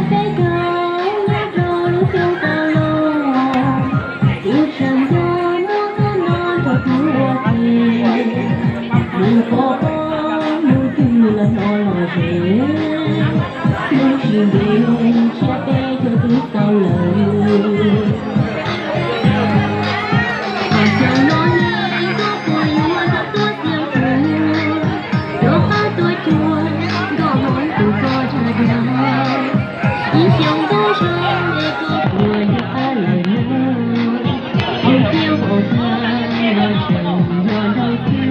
Peb caug nyob rau lub xyoo tas los, kuv tseem nco muab koj no rau kuv ua ke. Mus pov pob mus twg los hnov lom zem, hnub tsis ntev tshiab peb caug twb tau lawm. Hais xyoo no ne koj puas yuav rov tuaj xiam kuv, rov qab tuaj cuag nkauj hmoob tus koj dag dag. Ib xyoos ntau zog es koj puas yuav qab lawm no, tus tiag hauv tiag los tseem yog nraug xwb.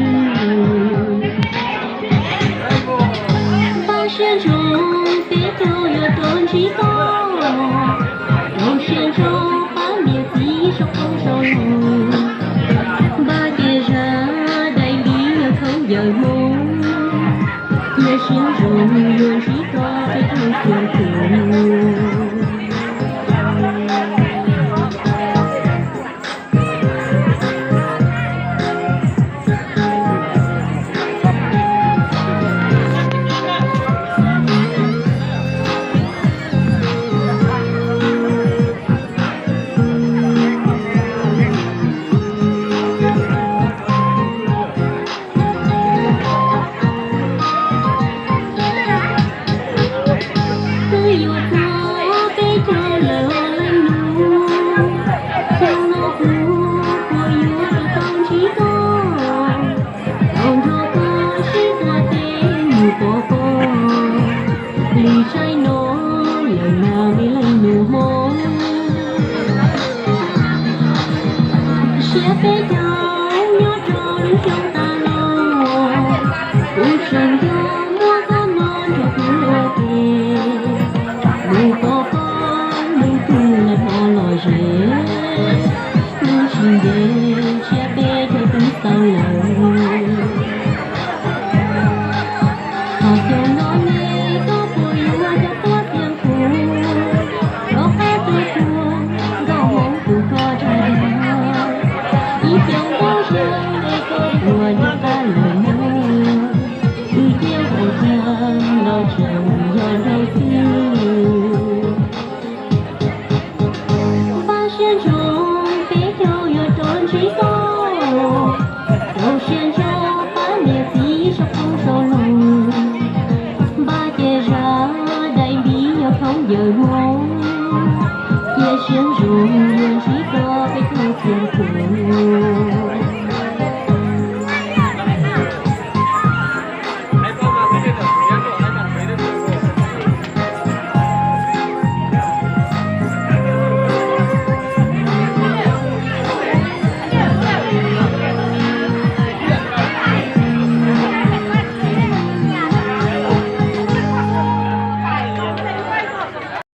Npaj siab ntsoov peb caug yuav rov ntsib koj, rau siab ntso pab niam txiv sau qoob sau lus. Npaj ces zaj dais npib yog khaub ncaws Hmoob, cia siab ntsoov yuav ntsib koj peb caug xiam kuv. Twb yuav txog peb caug lawm leej nus, xyoo no kuv puas yuav rov tau ntsib koj, tau nrog koj sib tua teb mus pov pob li tsaib no lawm na me leej nus Hmoob. Siab peb caug nyob rau lub xyoo tas los, kuv tseem nco muab koj no nrog kuv ua ke. Mus pov pob mus twg los hnov lom zem, hnub tsis ntev tshiab peb caug twb tau lawm. Hais xyoo no ne koj puas yuav rov tuaj xiam kuv, rov qab tuaj cuag nkauj hmoob tus koj dag dag. Ib xyoos ntau zog es koj puas yuav qab lawm no, tus tiag hauv tiag los tseem yog nraug xwb. Npaj siab ntsoov peb caug yuav rov ntsib koj, rau siab ntso pab niam txiv sau qoob sau lus. Npaj ces zaj dais npib yog khaub ncaws Hmoob, cia siab ntsoov yuav ntsib koj peb caug xiam